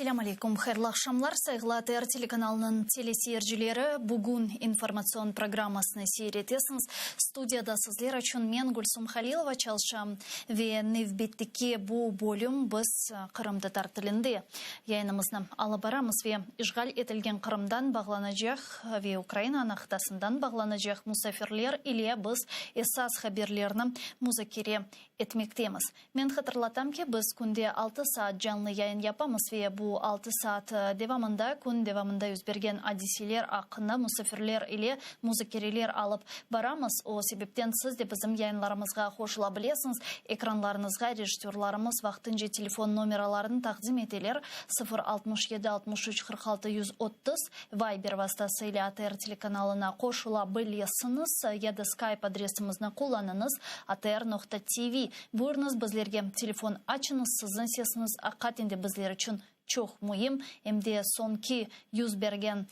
Selâm aleykum, hayırlı aqşamlar, sayğılı ATR telekanalınıñ teleseyircileri. Bugün informatsion programmasını seyir etesiñiz. Studiyada sizler içün men, Gülsum Halilova, çalışam ve nevbetteki bu bölüm biz qırımtatar tilinde yayınımıznı alıp baramız ve işğal etilgen Qırımdan bağlanacaq ve Ukraina ana qıtasından bağlanacaq musafirler ile biz esas haberlerni muzakere etmektemiz. Men hatırlatam ki, biz künde altı saat canlı yayın yapamız ve bu altı saat devamında kün devamında yüz bergen adiseler aqqında musafirler ile muzakereler alıp baramız. O sebepten siz de bizim yayınlarımızğa qoşula bilesiñiz. Ekranlarıñızğa rejissörlarımız vaqtınca telefon nomeralarını taqdim eteler, 0 67 63 46 130, Viber vastası ile ATR telekanalına qoşula bilesiñiz ya da Skype adresimizni qullanıñız, atr noqta tv. Buyurıñız, bizlerge telefon açıñız, siziñ sesiñiz aqiqaten de bizler içün çoq müim, em de soñki yüz bergen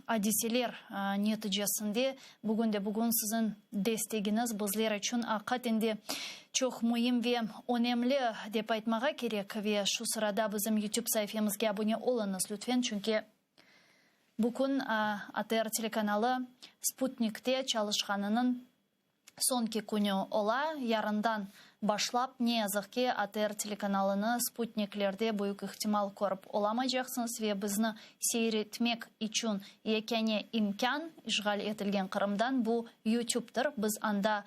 adiseler neticesinde bugün de bugün siziñ destegiñiz bizler içün aqiqaten de çoq müim ve önemli, dep aytmağa kerek. Ve şu sırada bizim YouTube saifemizge abone oluñız, lütfen, çünki bugün ATR telekanalı sputnikte çalışqanınıñ soñki künü ola. Yarından başlap, ne yazıq ki, ATR telekanalını sputniklerde büyük ihtimal körip olamaycaqsıñız ve bizni seyir etmek içün yekâne imkân işğal etilgen Qırımdan bu YouTube'dır. Biz anda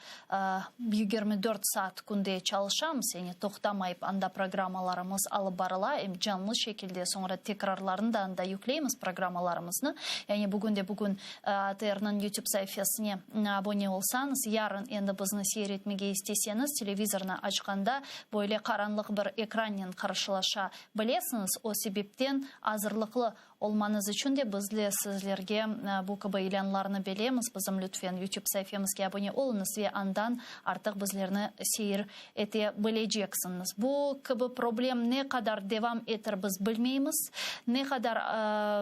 24 saat künde çalışamız, yani toqtamayıp anda programmalarımız alıp barıla, em canlı şekilde, soñra tekrarlarını da anda yükleymiz programmalarımıznı. Yani bugün de bugün ATRniñ YouTube saifesine abone olsañız, yarın endi bizni seyir etmege isteseñiz, televizornı açqanda böyle qaranlıq bir ekrannen qarşılaşa bilesiñiz. O sebepten azırlıqlı olmañız içün de biz de sizlerge bu kibi ilânlarnı beremiz. Bizim lütfen YouTube saifemizge abone oluñız ve andan artıq bizlerni seyir ete bileceksiñiz. Bu kibi problem ne qadar devam etir biz bilmeymiz. Ne qadar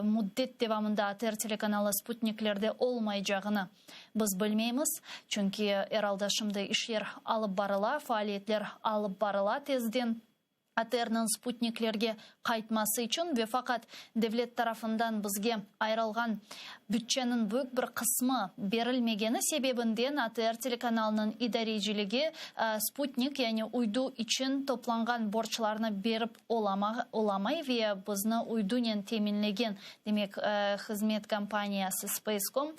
müddet devamında ATR telekanalı sputniklerde olmaycağını biz bilmeymiz. Çünki er alda şimdi işler alıp barıla, faaliyetler alıp barıla tezden. ATRniñ sputniklerge qaytması içün ve faqat devlet tarafından bizge ayırılğan bütçeniñ büyük bir qısmı berilmegeni sebebinden ATR telekanalınıñ idareciligi sputnik, yani uydu içün toplanğan borclarnı berip olamay ve bizni uydunen teminlegen, demek, hızmet kompaniyası Spacecom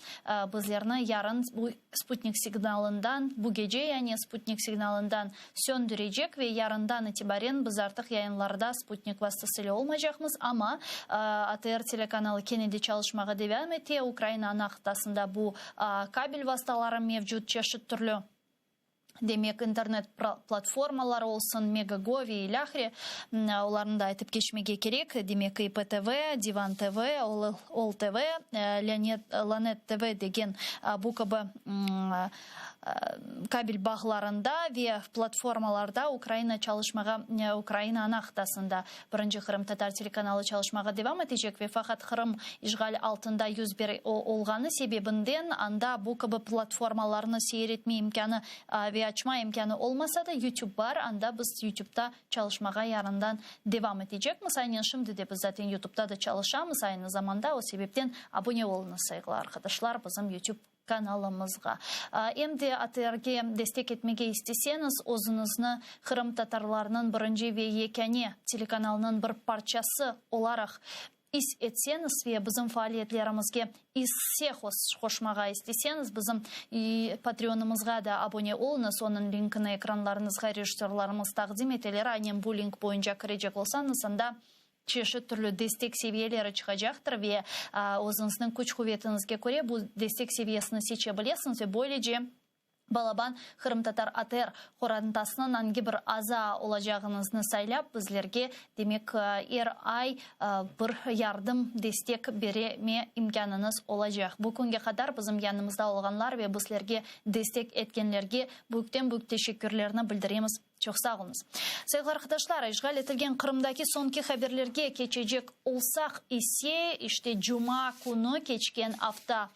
bizlerni yarın bu sputnik signalından, bu gece, yani sputnik signalından söndürecek ve yarından itibaren biz artıq yayınlarda sputnik vastasıyla olmaycaqmız, amma ATR telekanalı kene de çalışmağa devam ete, Ukraina ana qıtasında bu kabel vastaları mevcut, çeşit türlü, demek, internet platformaları olsun, Megogo ve ilâhre, olarnı da aytıp keçmege kerek, demek, IPTV, Divan TV, Ol TV, Lanet TV degen bu kibi Kabel bağlarında ve platformalarda Ukraina çalışmağa, Ukraina ana qıtasında birinci qırımtatar telekanalı çalışmağa devam etecek ve faqat Qırım işğal altında olğanı sebebinden anda bu kibi platformalarnı seyir etme imkânı ve açma imkânı olmasa da, YouTube bar, anda biz YouTubeta çalışmağa yarından devam etecekmiz. Aynen şimdi de biz zaten YouTubeta da çalışamız aynı zamanda, o sebepten abone oluñız, sayğılı arqadaşlar, bizim YouTube kanalımızğa. Em de ATRge destek etmege isteseñiz, özüñizni qırımtatarlarnıñ birinci ve yekâne telekanalınıñ bir parçası olaraq is etseñiz ve bizim faaliyetlerimizge isse qoşmağa isteseñiz, bizim Patreonımızğa da abone oluñız, onıñ linkini ekranlarıñızğa rejissörlarımız taqdim eteler, aynen bu link boyunca kirecek olsañız, anda çeşit türlü destek seviyeleri çıqacaqtır ve özüñizniñ küç-quvetiñizge köre bu destek seviyesini seçe bilesiñiz ve böylece balaban qırımtatar ATR qorantasınıñ angi bir aza olacağıñıznı saylap, bizlerge, demek, er ay bir yardım, destek bereme imkânıñız olacaq. Bu künge qadar bizim yanımızda olğanlar ve bizlerge destek etkenlerge büyükten-büyük teşekkürlerni bildiremiz. Çoq sağ oluñız. Sayğılı arqadaşlar, işğal etilgen Qırımdaki soñki haberlerge keçecek olsaq ise, işte cuma künü, keçken afta,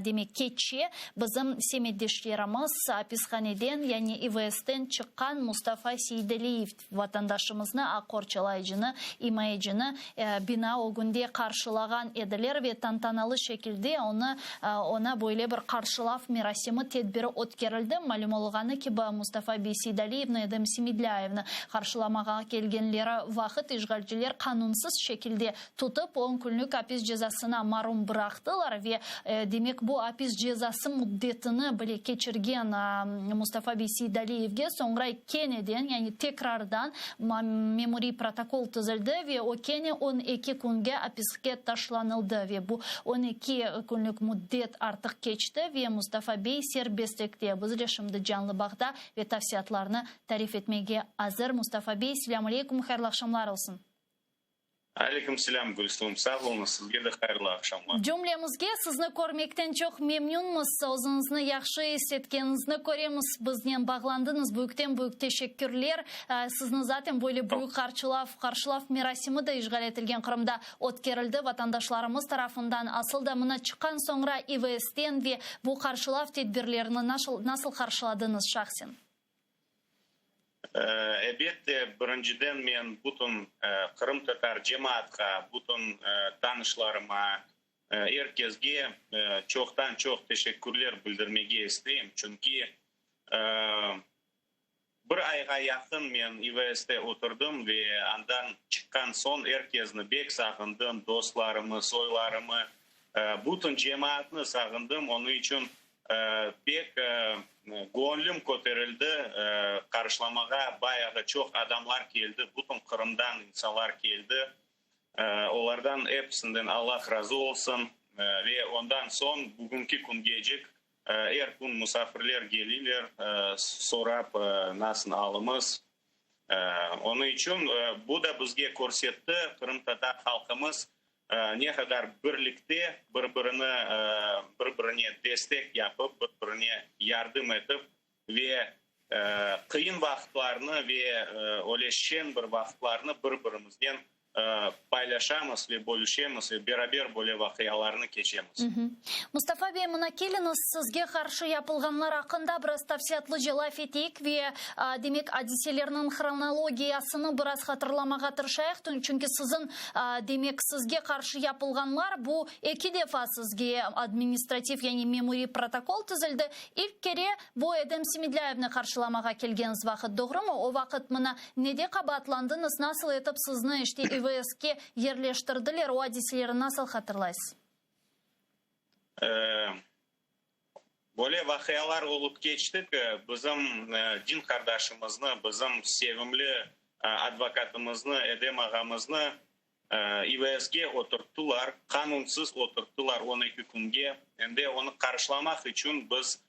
demek keççe, bizim semetdeşlerimiz apishaneden, yani İVS-ten çıqqan Mustafa Seydaliyev vatandaşımıznı, aq qorçalayıcını, imayecini bina ögünde qarşılağan ediler ve tantanalı şekilde onı, oña böyle bir qarşılav merasimi tedbiri ötkerildi. Malüm olğanı kibi, Mustafa bey Seydaliyevni, Edem Semedlâyevni qarşılamağa kelgenleri vaqıt işğalciler qanunsız şekilde tutıp, on künlük apis cezasına marum bıraqtılar ve, demek, bu apis cezası müddetini bile keçirgen Mustafa bey Seydaliyevge soñra keneden, yani tekrardan memuriy protokol tizildi ve o kene 12 künge apiske taşlanıldı ve bu 12 künlük müddet artıq keçti ve Mustafa bey serbestlikte. Bizle şimdi canlı bağda ve tafsiyatlarnı tarif etmege azır. Mustafa bey, selâm aleykum, hayırlı aqşamlar olsun. Aleyküm selâm, Gülsum, sağ oluñız, sizge de hayırlı aqşamlar. Cümlemizge sizni körmekten çoq memnünmiz, özüñizni yahşı is etkeniñizni köremiz, biznen bağlandıñız, büyükten-büyük teşekkürler. Sizni zaten böyle büyük qarşılav, qarşılav merasimi de işğal etilgen Qırımda ötkerildi vatandaşlarımız tarafından. Asıl da mına çıqqan soñra İVS-ten ve bu qarşılav tedbirlerini nasıl qarşıladıñız şahsen? Elbette, birinciden men bütün qırımtatar cemaatqa, bütün tanışlarıma, er kesge çoqtan-çoq teşekkürler bildirmege isteyim, çünki bir ayğa yaqın men İVS-te oturdım ve andan çıqqan soñ er kesni bek sağındım, dostlarımı, soylarımı, bütün cemaatnı sağındım, onıñ içün Pek göñlüm köterildi, qarşılamağa bayağı çoq adamlar keldi, bütün Qırımdan insanlar keldi. Olardan episinden Allah razı olsun. Ve ondan soñ bugünki küngecik er kün musafirler geliyler, sorap nasıl alımız. Onıñ içün bu da bizge körsetti, qırımtatar halqımız ne qadar birlikte bir-birini, bir-birine destek yapıp, bir-birine yardım etip ve qıyın vaqıtlarnı ve öyle şeñ bir vaqıtlarnı bir-birimiznen paylaşamız ve bölüşemiz ve beraber böyle vaqialarnı keçemiz. Mustafa bey, mına keliñiz, sizge qarşı yapılğanlar aqqında biraz tafsilâtlıca laf eteyik ve, demek, adiselerniñ hronologiyasını biraz hatırlamağa tırışayıq, çünki siziñ, demek, sizge qarşı yapılğanlar, bu eki defa sizge administrativ, yani memuriy protokol tizildi. İlk kere bu Edem Semedlâyevni qarşılamağa kelgeniz vaqıt, doğrumı? O vaqıt mına nede qabaatlandıñız, nasıl etip sizni işte İVS-ke yerleştirdiler, o adiselerni nasıl hatırlaysız? Böyle vaqialar olıp keçti ki, bizim din qardaşımıznı, bizim sevimli advokatımıznı, Edem ağamıznı İVS-ge oturttılar, qanunsız oturttılar 12 künge. Endi onı qarşılamaq içün biz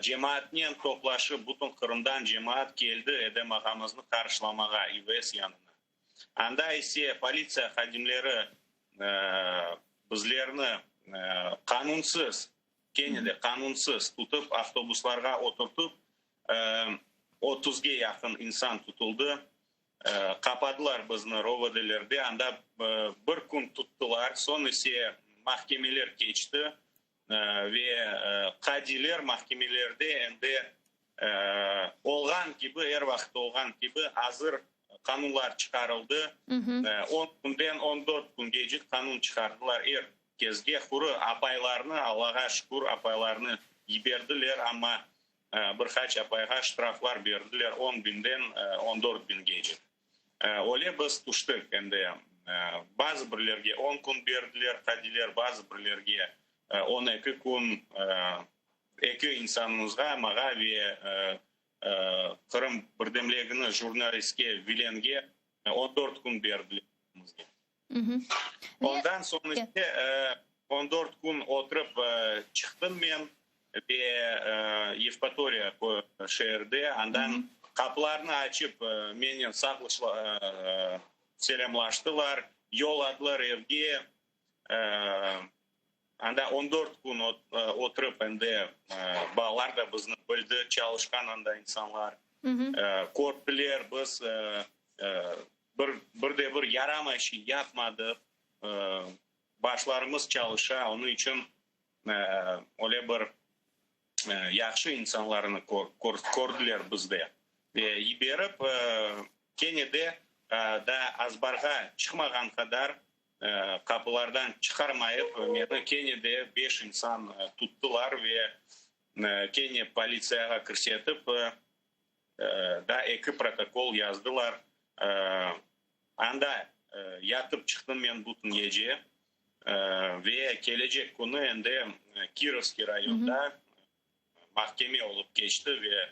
cemaatnen toplaşıp, bütün Qırımdan cemaat keldi Edem ağamıznı qarşılamağa İVS yanına. Anda ise politsiya hadimleri bizlerni qanunsız, kene de qanunsız tutıp, avtobuslarğa oturtıp, otuzge yaqın insan tutuldı. Qapadılar bizni ROVD-lerde, anda bir kün tuttılar, soñ ise mahkemeler keçti ve qadiler mahkemelerde endi olğan kibi, er vaqıt olğan kibi, azır qanunlar çıqarıldı. On künden 14 küngecik qanun çıqardılar er kesge. Quru apaylarnı, Allağa şükür, apaylarnı yiberdiler, amma bir qaç apayğa ştraflar berdiler, on biñden 14 biñgece. Öyle biz tüştik endi. Bazı birlerge on kün berdiler qadiler, bazı birlerge 12 kün. Eki insanımızğa, mağa ve Qırım birdemliginiñ jurnalistke Vilenge 14 kün berdiler bizge. Ondan soñ ise 14 kün oturıp çıqtım men ve Yevpatoriya şeerde, andan qapılarnı açıp mennen selâmlaştılar, yolladılar evge. Anda 14 kün oturıp, endi balalar da bizni bildi, çalışqan anda insanlar. Kördiler, biz bir, bir de bir yaramay şey yapmadıq, başlarımız çalışa, onıñ içün öyle bir yahşı insanlarnı kördiler bizde. Ve yiberip, kene de daa azbarğa çıqmağan qadar qapılardan çıqarmayıp, meni kene de beş insan tuttılar ve kene politsiyağa kirsetip, daa eki protokol yazdılar. Anda yatıp çıqtım men bütün gece ve kelecek künü endi Kirovskiy rayonda mahkeme olıp keçti ve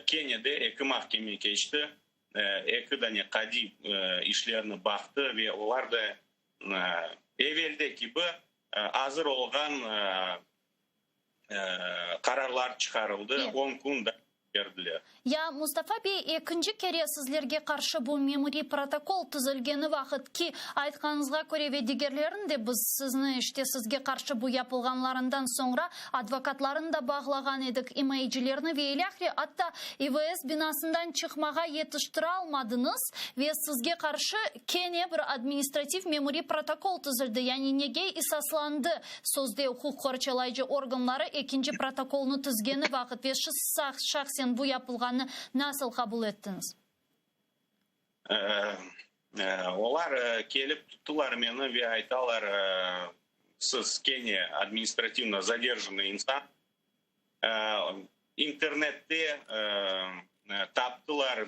kene de eki mahkeme keçti, eki dane qadiy işlerni baqtı ve olar da evelde kibi azır olğan qararlar çıqarıldı, on kün daa berdiler. Ya, Mustafa bey, ekinci kere sizlerge qarşı bu memuriy protokol tizilgeni vaqıt ki, aytqanıñızğa köre ve digerlerin de biz sizni işte sizge qarşı bu yapılğanlarından soñra advokatlarını da bağlağan edik, imayecilerni ve ilâhre, atta İVS binasından çıqmağa yetiştiralmadıñız ve sizge qarşı kene bir administrativ memuriy protokol tizildi, yani nege esaslandı Sözde uquq qorçalayıcı organları ekinci protokolnı tizgeni vaqıt ve siz şahsen bu yapılğannı nasıl qabul ettiñiz? Olar kelip tuttılar meni ve aytalar, siz kene administrativno zadержанный insan. İnternette taptılar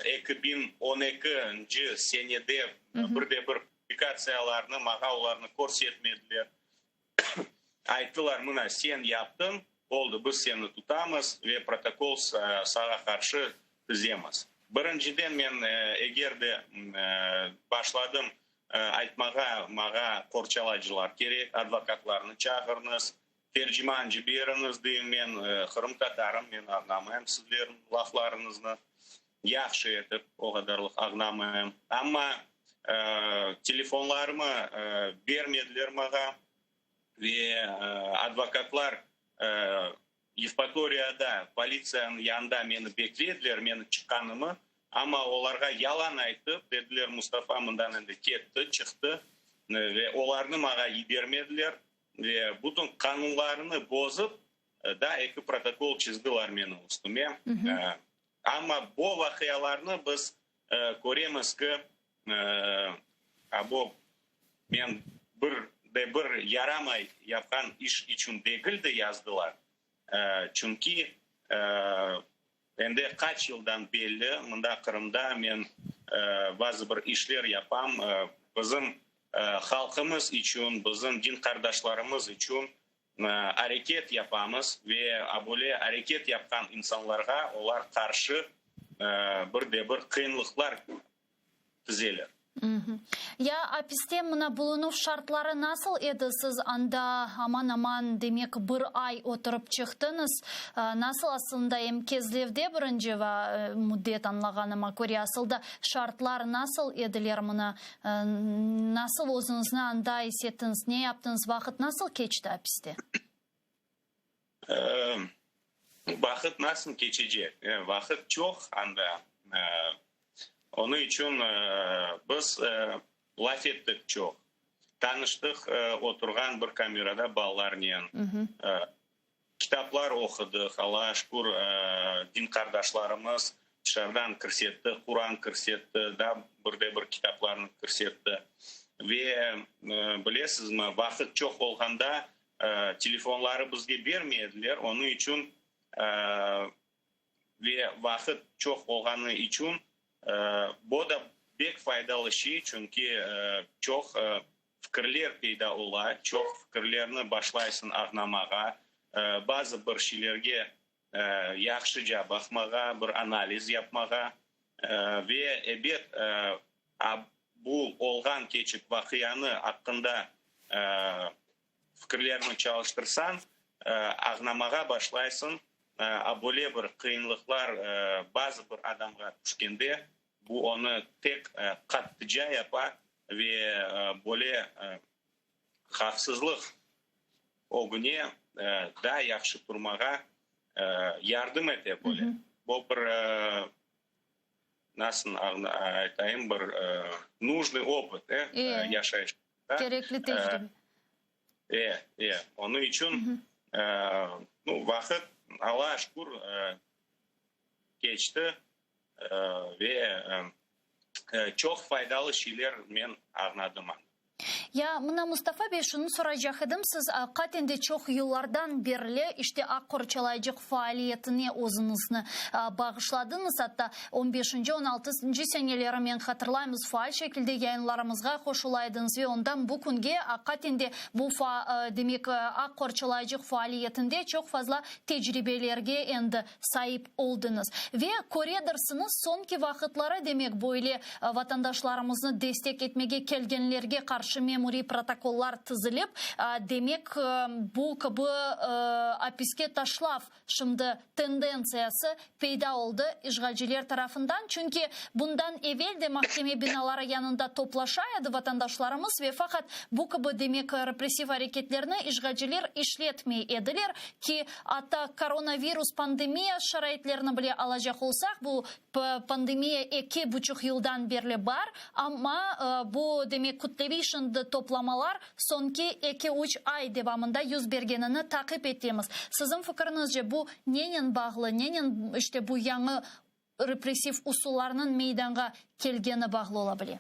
2012-nci senede bir de bir publikatsiyalarnı, maña olarnı körsetmediler. Ayttılar, mına, sen yaptıñ, oldı, biz seni tutamız ve protokol saña qarşı tizemiz. Birinciden men eger de başladım aytmağa, maña qorçalayıcılar kerek, advokatlarnı çağırıñız, Tercimancı beriñiz, deyim men, qırımtatarım, men añlamayım sizlerniñ laflarıñıznı, yahşı etip o qadarlıq añlamayım. Amma telefonlarımı bermediler maña ve advokatlar Yevpatoriyada politsiyanıñ yanında meni beklediler, meni çıqqanımı, amma olarğa yalan aytıp, dediler, Mustafa mından endi ketti, çıqtı ve olarnı maña yibermediler. Ve bütün qanunlarını bozıp, daa eki protokol çizdilar menim üstüme. Amma bu vaqialarnı biz köremiz ki, bu men bir de bir yaramay yapqan iş içün degil de yazdılar. Çünki endi qaç yıldan belli mında Qırımda men bazı bir işler yapam, bizim halqımız içün, bizim din qardaşlarımız içün areket yapamız ve böyle areket yapqan insanlarğa olar qarşı bir de bir qıyınlıqlar tizeler. Ya apiste mına bulunuv şartları nasıl edi? Siz anda aman-aman, demek, bir ay oturıp çıqtıñız. Nasıl aslında em Kezlevde birinci müddet añlağanıma köre, asıl da şartlar nasıl ediler mına? Nasıl özüñizni anda is ettiñiz, ne yaptıñız, vaqıt nasıl keçti apiste? Vaqıt nasıl keçecek? Vaqıt çoq anda. Onıñ içün biz laf ettik çoq. Tanıştıq oturğan bir kamerada balalarnen. Kitaplar oqudıq, Allağa şükür, din qardaşlarımız tışarıdan kirsetti, Quran kirsetti, daa bir de bir kitaplarnı kirsetti. Ve bilesizmi, vaqıt çoq olğanda telefonları bizge bermey ediler, onıñ içün ve vaqıt çoq olğanı içün bu da bek faydalı şey, çünki çoq fikirler peyda ola, çoq fikirlerni başlaysıñ añlamağa, bazı bir şeylerge yahşıca baqmağa, bir analiz yapmağa ve, ebet, bu olğan keçik vaqianı aqqında fikirlerni çalıştırsañ, añlamağa başlaysıñ, a böyle bir qıyınlıqlar bazı bir adamğa tüşkende, bu onı tek qattıca yapa ve böyle havfsızlıq ögüne daa yahşı turmağa yardım ete böyle. Bu bir, nasıl aytayım, bir nujnıy opıt, e, yaşayışta. Kerekli tecribe. E, e, onıñ içün, nu, vaqıt, Allağa şükür, keçti ve çoq faydalı şeyler men añladım anda. Ya, mına, Mustafa bey, şunı soraycaq edim, siz aqiqaten de çoq yıllardan berli işte aq qorçalayıcıq faaliyetine özüñizni bağışladıñız, atta on beşinci, on altıncı seneleri, men hatırlaymız, faal şekilde yayınlarımızğa qoşula ediñiz ve ondan bu künge aqiqaten de bu demek, aq qorçalayıcıq faaliyetinde çoq fazla tecribelerge endi saip oldıñız. Ve köredirsiñiz, soñki vaqıtları, demek, böyle vatandaşlarımıznı destek etmege kelgenlerge qarşı memuriy protokollar tizilip, demek, bu kibi apiske taşlav şimdi tendentsiyası peyda oldı işğalciler tarafından, çünki bundan evel de mahkeme binaları yanında toplaşa edi vatandaşlarımız ve faqat bu kibi, demek, repressiv areketlerni işğalciler işletmey ediler ki, atta koronavirus pandemiya şaraitlerini bile alacaq olsaq, bu pandemiya eki buçuq yıldan berli bar, amma bu, demek, kütleviy şimdi toplamalar soñki eki-üç ay devamında yüz bergenini taqip etemiz. Siziñ fikiriñizce, bu nenen bağlı, nenen işte bu yañı repressiv usullarnıñ meydanğa kelgeni bağlı ola bile?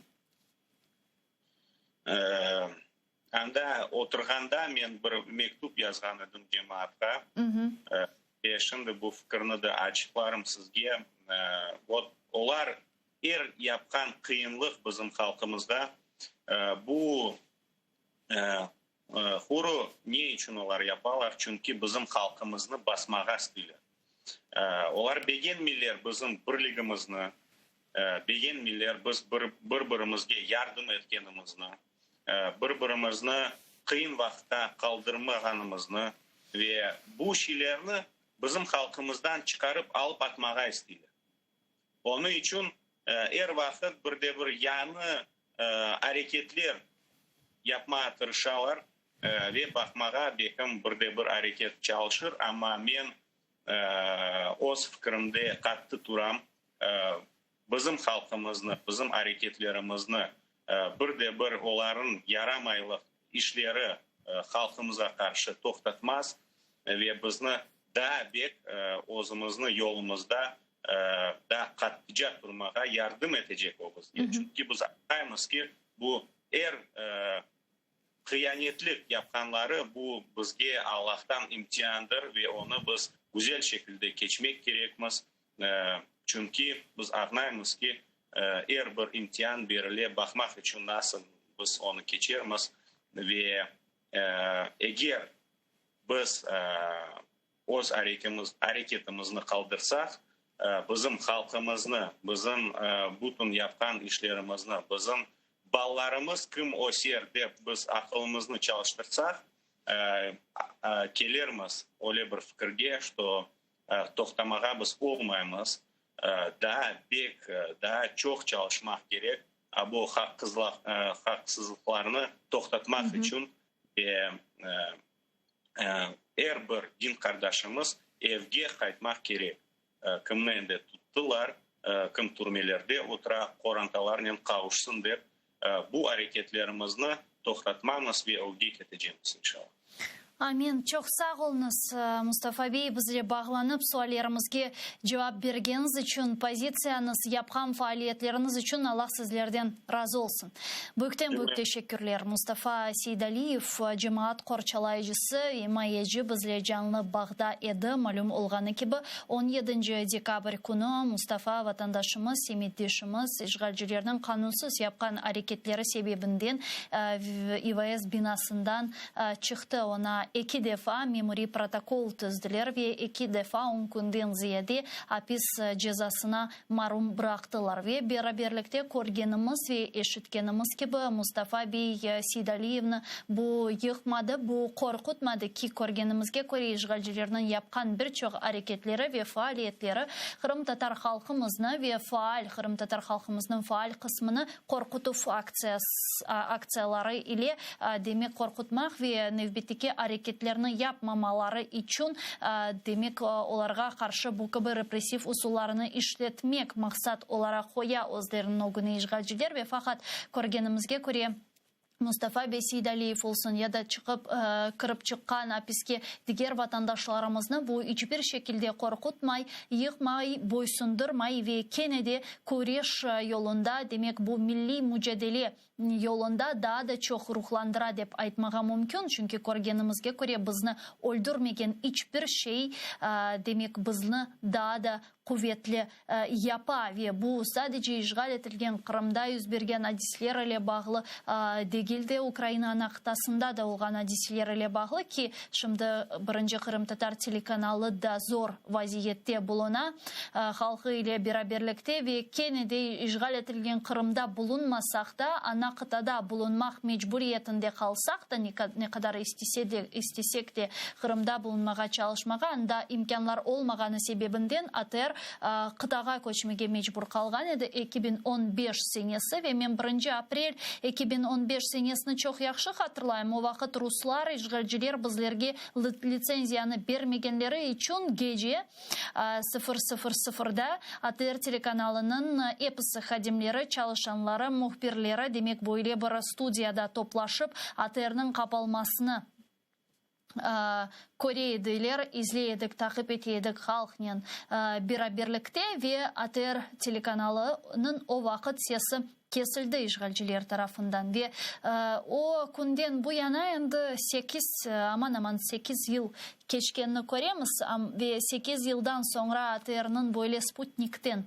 Anda oturğanda men bir mektüp yazğan edim cemaatqa. Ve şimdi bu fikirni de açıqlarım sizge. Vot, olar er yapqan qıyınlıq bizim halqımızğa, bu huru ne içün olar yapalar? Çünki bizim halqımıznı basmağa isteyler. Olar begenmeyler bizim birligimizni, begenmeyler biz bir-birimizge yardım etkenimizni, bir-birimizni qıyın vaqıtta qaldırmağanımıznı ve bu şeylerni bizim halqımızdan çıqarıp alıp atmağa isteyler. Onıñ içün er vaqıt bir de bir yañı areketler yapmağa tırışalar ve baqmağa, belkim bir de bir areket çalışır, amma men öz fikirimde qattı turam, bizim halqımıznı, bizim areketlerimizni bir de bir olarnıñ yaramaylıq işleri halqımıza qarşı toqtatmaz ve bizni daa bek özümizni yolumızda daa qattıca turmağa yardım etecek o bizge. Çünki biz añlaymız ki, bu er hıyanetlik yapqanları bu bizge Allahtan imtiandır ve onı biz güzel şekilde keçmek kerekmiz. Çünki biz añlaymız ki, er bir imtian berile baqmaq içün nasıl biz onı keçermiz ve eger biz öz areketimizni qaldırsaq, bizim halqımıznı, bizim bütün yapqan işlerimizni, bizim balalarımız kim öser dep biz aqılımıznı çalıştırsaq, kelermiz öyle bir fikirge, şto toqtamağa biz olmaymız, daa bek, daa çoq çalışmaq kerek, bu haqsızlıqlarnı toqtatmaq içün ve er bir din qardaşımız evge qaytmaq kerek. Kimni endi tuttılar, kim türmelerde otura, qorantalarnen qavuşsın dep, bu areketlerimizni toqtatmamız ve ögge ketecemiz, inşallah. Amin. Çoq sağ oluñız, Mustafa bey, bizle bağlanıp, suallerimizge cevap bergeniñiz içün, pozitsiyañız, yapqan faaliyetleriñiz içün Allah sizlerden razı olsun. Büyükten-büyük teşekkürler. Mustafa Seydaliyev, cemaat qorçalayıcısı, imayeci bizle canlı bağda edi. Malüm olğanı kibi, on yedinci dekabr künü Mustafa vatandaşımız, semetdeşimiz işğalcilerniñ qanunsız yapqan areketleri sebebinden İVS binasından çıqtı. Oña eki defa memuriy protokol tizdiler ve eki defa on künden ziyade apis cezasına marum bıraqtılar. Ve beraberlikte körgenimiz ve eşitkenimiz kibi, Mustafa bey Seydaliyevni bu yıqmadı, bu qorqutmadı ki, körgenimizge köre, işğalcilerniñ yapqan bir çoq areketleri ve faaliyetleri qırımtatar halqımıznı ve faal qırımtatar halqımıznıñ faal qısmını qorqutuv aktsiyaları ile, demek, qorqutmaq ve nevbetteki areketleri. areketlerni yapmamaları içün, demek, olarğa qarşı bu kibi repressiv usullarını işletmek maqsat olaraq qoya özleriniñ ögüne işğalciler ve faqat, körgenimizge köre, Mustafa bey Seydaliyev olsun ya da çıqıp, kirip çıqqan apiske diger vatandaşlarımıznı bu iç bir şekilde qorqutmay, yıqmay, boysundırmay ve kene de küreş yolunda, demek, bu milliy mücadele yolunda daa da çoq ruhlandıra dep aytmağa mümkün, çünki körgenimizge köre bizni öldürmegen iç bir şey, demek, bizni daa da quvetli yapa ve bu sadece işğal etilgen Qırımda yüz bergen adisler ile bağlı degil de, Ukraina ana qıtasında da olğan adiseler ile bağlı ki, şimdi birinci qırımtatar telekanalı da zor vaziyette buluna halqı ile beraberlikte ve kene de işğal etilgen Qırımda bulunmasaq da, ana qıtada bulunmaq mecburiyetinde qalsaq da, ne qadar istesek de Qırımda bulunmağa çalışmağa, anda imkânlar olmağanı sebebinden ATR qıtağa köçmege mecbur qalğan edi 2015 senesi ve men birinci aprel 2015 senesini çoq yahşı hatırlayım, o vaqıt ruslar, işğalciler bizlerge litsenziyanı bermegenleri içün gece sıfır sıfır sıfırda ATR telekanalınıñ episi hadimleri, çalışanları, mühbirleri, demek böyle bir studiyada toplaşıp ATRniñ qapalmasını köre ediler, izley edik, taqip ete edik halqnen beraberlikte ve ATR telekanalınıñ o vaqıt sesi kesildi işğalciler tarafından ve o künden bu yana endi sekiz, aman-aman sekiz yıl keçkenini köremiz ve sekiz yıldan soñra ATRniñ böyle sputnikten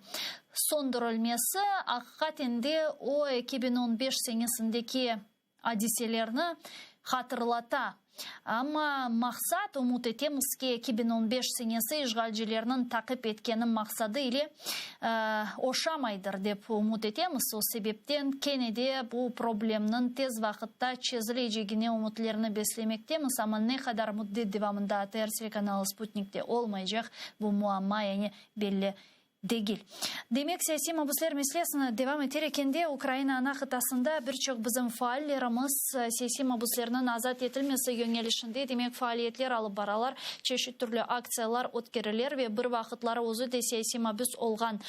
söndürilmesi aqiqaten de o 2015 senesindeki adiselerni hatırlata. Amma maqsat, ümüt etemiz ki, 2015 senesi işğalcilerniñ taqip etkeni maqsadı ile oşamaydır, dep ümüt etemiz. O sebepten kene de bu problemniñ tez vaqıtta çezilecegine ümütlerni beslemektemiz, amma ne qadar müddet devamında ATR telekanalı sputnikte olmaycaq, bu muamma, yani belli degil. Demek, siyasiy mabüsler meselesini devam eter ekende, Ukraina ana qıtasında bir çoq bizim faallerimiz siyasiy mabüslerniñ azat etilmesi yöñelişinde, demek, faaliyetler alıp baralar, çeşit türlü aktsiyalar ötkeriler ve bir vaqıtları özü de siyasiy mabüs olğan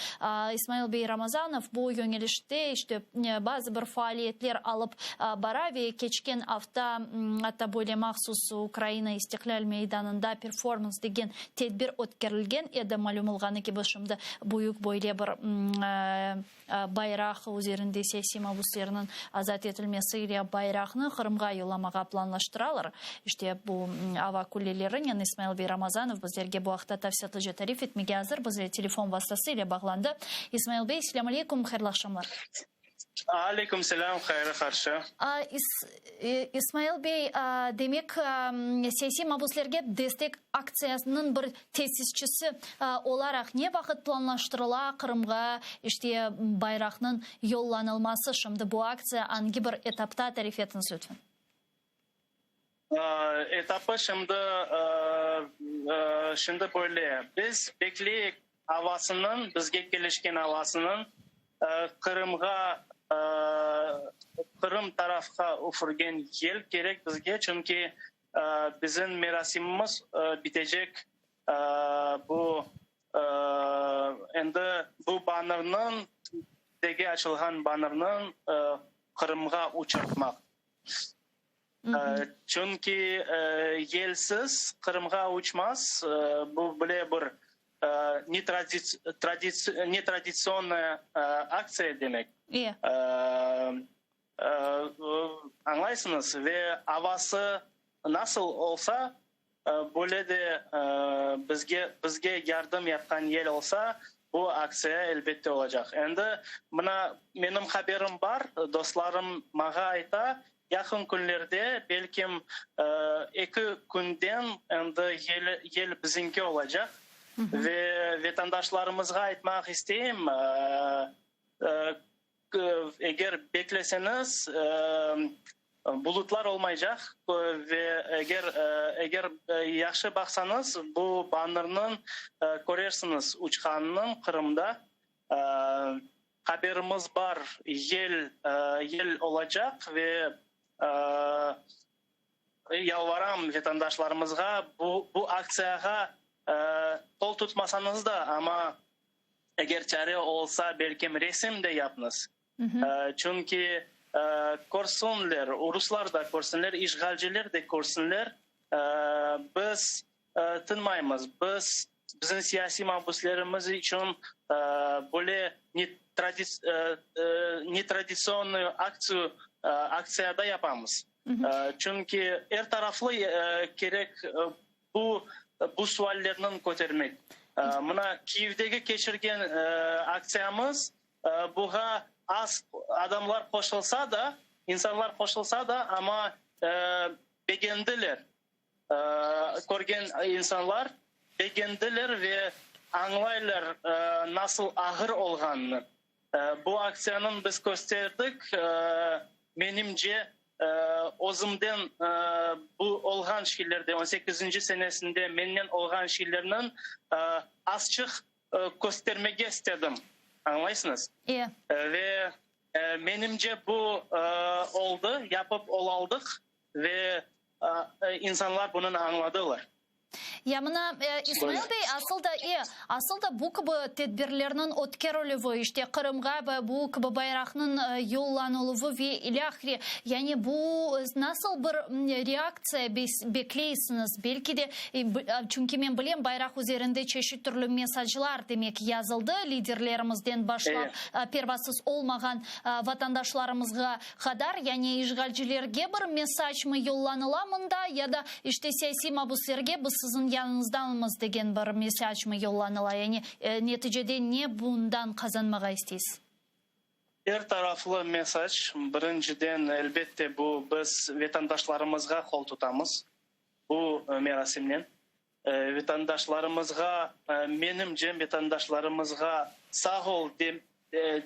İsmail bey Ramazanov bu yöñelişte, işte, bazı bir faaliyetler alıp bara ve keçken afta atta böyle mahsus Ukraina İstiqlâl meydanında performans degen Tedbir ötkerilgen edi, malüm olğanı kibi, şimdi büyük böyle bir bayraq üzerinde siyasiy mabüslerniñ azat etilmesi ile bayraqnı Qırımğa yollamağa planlaştıralar. İşte, bu ava küllelerinen İsmail bey Ramazanov bizlerge bu aqta tafsilâtlıca tarif etmege azır, bizle telefon vastası ile bağlandı. İsmail bey, selâm aleykum, hayırlı aqşamlar. Aleyküm selâm, hayırlı qarşı. İsmail bey, demek, siyasiy mabüslerge destek aktsiyasınıñ bir tesisçisi olaraq ne vaqıt planlaştırıla Qırımğa, işte, bayraqnıñ yollanılması? Şimdi bu aktsiya angi bir etapta, tarif etiñiz, lütfen. Etapı şimdi, şimdi böyle, biz bekleyik avasınıñ, bizge kelişken avasınıñ Qırımğa, Qırım tarafqa üfürgen yel kerek bizge, çünki bizim merasimimiz bitecek bu endi bu banırnıñ, tege açılğan banırnıñ Qırımğa uçurtmaq. Çünki yelsiz Qırımğa uçmaz, bu bile bir netraditsionaya aktsiya demek. Añlaysıñız, ve avası nasıl olsa, böyle de bizge bizge yardım yapqan yel olsa, bu aktsiya elbette olacaq. Endi mına menim haberim bar, dostlarım maña ayta, yaqın künlerde, belkim eki künden endi yel yel biziñki olacaq. Ve vatandaşlarımızğa aytmaq isteyim, Eger bekleseñiz, bulutlar olmaycaq ve eger eger yahşı baqsañız, bu banırnıñ körersiñiz uçqanınıñ Qırımda. Haberimiz bar, yel yel olacaq ve. yalvaram vetandaşlarımızğa, bu bu aktsiyağa qol tutmasañız da, amma eger çare olsa, belkim resim de yapıñız. Çünki körsünler, ruslar da körsünler, işğalciler de körsünler, biz tınmaymız, biz bizim siyasiy mabüslerimiz içün böyle netraditsionnoy aktsiya aktsiya da yapamız. Çünki er taraflı kerek bu bu suallerniñ kötermek. Mına Kiyevdeki keçirgen aktsiyamız, buğa az adamlar qoşulsa da, insanlar qoşulsa da, amma begendiler. Körgen insanlar begendiler ve añlaylar nasıl ağır olğanını. Bu aktsiyanıñ biz kösterdik, menimce, özümden bu olğan şeylerde, on sekizinci senesinde mennen olğan şeylerniñ azçıq köstermege istedim, añlaysıñız? Ve menimce bu oldı, yapıp olaldıq ve insanlar bunı añladılar. Ya mına, İsmail bey, asıl da, e, asıl da bu kibi tedbirlerniñ ötkerilüvi, işte, Qırımğa bu kibi bayraqnıñ yollanıluvı ve ilâhre, yani bu nasıl bir reaktsiya bekleysiñiz? Belki de, çünki men bilem, bayraq üzerinde çeşit türlü mesajlar, demek, yazıldı, liderlerimizden başlap pervasız olmağan vatandaşlarımızğa qadar, yani işğalcilerge bir mesajmı yollanıla mında ya da işte siyasiy mabuslerge biz siziñ yanıñızdamız degen bir mesajmı yollanıla, yani neticede ne bundan qazanmağa isteysiz? Er taraflı mesaj, birinciden, elbette, bu biz vetandaşlarımızğa qol tutamız bu merasimnen. Vetandaşlarımızğa, menimce, vetandaşlarımızğa sağ ol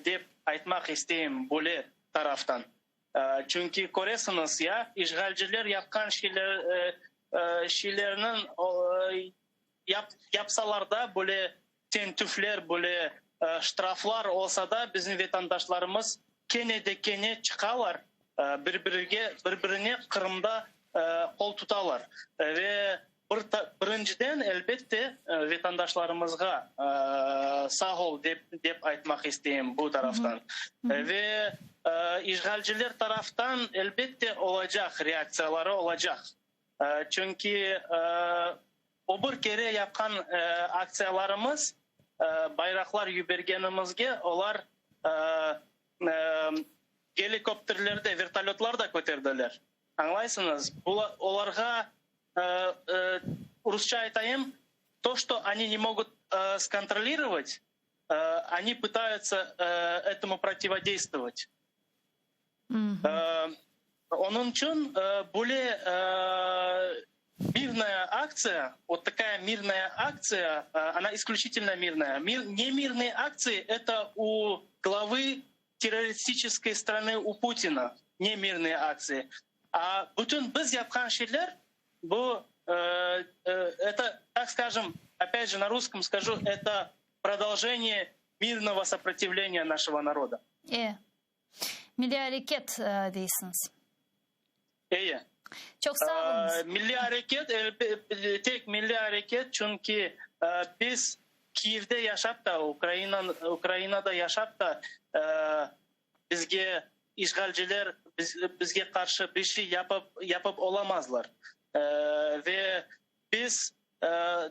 dep aytmaq isteyim böyle taraftan. Çünki köresiñiz ya, işğalciler yapqan şeylerniñ yapsalar da, böyle tentüvler, böyle ştraflar olsa da, bizim vetandaşlarımız kene de kene çıqalar, bir-birige, bir-birine Qırımda qol tutalar. Ve bir birinciden, elbette, vetandaşlarımızğa sağ ol dep dep aytmaq isteyim bu taraftan. Ve işğalciler taraftan, elbette, olacaq reaktsiyaları olacaq. Çünki o bir kere yapqan aktsiyalarımız, bayraqlar yibergenimizge olar gelikopterler de, vertolötlar da köterdiler. Añlaysıñız? Olarğa, rusça aytayım, to, çto oni ne mogut skontrolirovat, oni pıtayutsa etomu protivodeystvovat. Onıñ içün böyle mirnaya aktsiya, vot takaya mirnaya aktsiya, ona isklüçitelno mirnaya. Nemirnıye aktsiya eto u glavı terroristiçeskoy stranı u Putina nemirnıye aktsiya. A bütün biz yapqan şeyler bu, eto, tak skajom, opyat je na russkom skažu, eto prodolženiye mirnogo soprotivleniya našego naroda. E. Milliy areket deysiñiz. Eye. Çoq sağ oluñız. Milliy areket, tek milliy areket, çünki biz Kiyevde yaşap da, Ukraina, Ukrainada yaşap da, bizge işğalciler bizge qarşı bir şey yapıp, yapıp olamazlar. Ve biz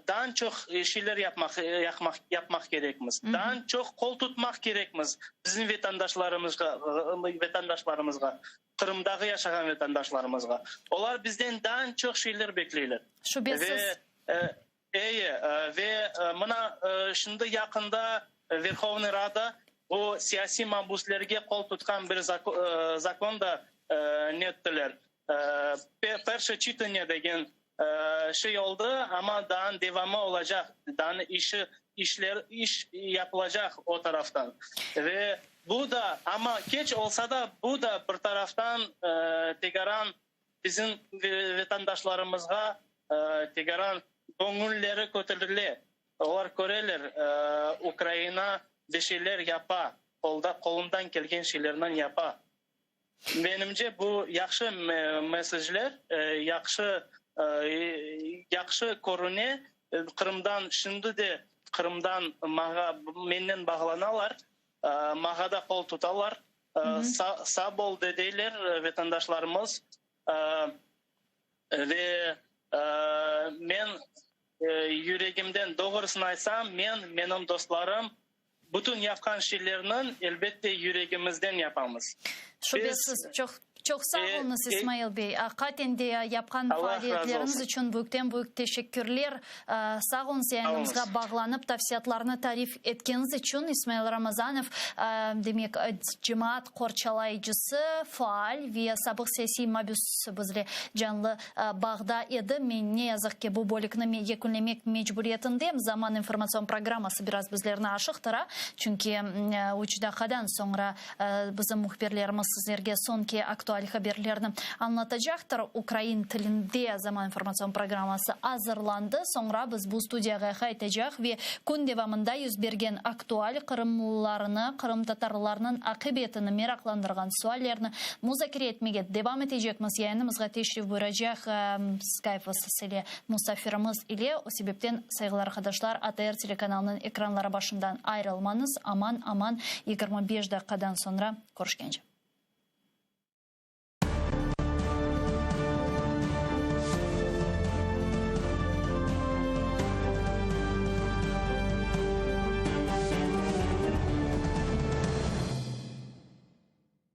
daa çoq şeyler yapmaq, yapmaq, yapmaq kerekmiz. Daa çoq qol tutmaq kerekmiz bizim vetandaşlarımızğa, vetandaşlarımızğa, Qırımdağı yaşağan vetandaşlarımızğa. Olar bizden daa çoq şeyler bekleyler. Şübesiz. Ve, eye, ve mına şimdi yaqında Verhovnıy Rada bu siyasiy mabüslerge qol tutqan bir zakon da nettiler. Perşe çitaniye degen şey oldı, amma daa devamı olacaq, daa işi, işler, iş yapılacaq o taraftan. Ve bu da, amma keç olsa da, bu da bir taraftan tegaran bizim vetandaşlarımızğa tegaran göñülleri köterile. Olar köreler, Ukraina bir şeyler yapa, qolda, qolundan kelgen şeylerni yapa. Menimce, bu yahşı mesajler, yahşı, yahşı körüne. Qırımdan şimdi de Qırımdan maña, mennen bağlanalar, maña da qol tutalar. Sağ bol deyler vatandaşlarımız. Ve men yüregimden doğrusını aytsam, men, menim dostlarım Bütün yapqan şeylerniñ, elbette, yüregimizden yapamız. Şübesiz, çoq, çoq sağ oluñız, İsmail bey. Aqiqaten de yapqan faaliyetleriñiz içün büyükten-büyük teşekkürler. Sağ oluñız, yayınımızğa bağlanıp, tafsiyatlarnı tarif etkeniñiz içün. İsmail Ramazanov, demek, cemaat qorçalayıcısı, faal ve sabıq siyasiy mabüs bizle canlı Bağda edi. Men, ne yazıq ki, bu bölükni yekünlemek mecburiyetindem. Zaman informatsion programması biraz bizlerni aşıqtıra, çünki üç daqqadan soñra bizim mühbirlerimiz sizlerge soñki aktual haberlerni añlatacaqtır. Ukrain tilinde Zaman informatsion programması azırlandı. Soñra biz bu studiyağa qaytacaq ve kün devamında yüz bergen aktual qırımlılarnı, qırımtatarlarnıñ aqibetini meraqlandırğan suallerni Muzakere etmege devam etecekmiz. Yayınımızğa teşrif buyuracaq Skype vasıtası ile musafirimiz ile. O sebepten, sayğılı arqadaşlar, ATR telekanalınıñ ekranları başından ayrılmañız. Aman-aman 25 daqqadan soñra körüşkence.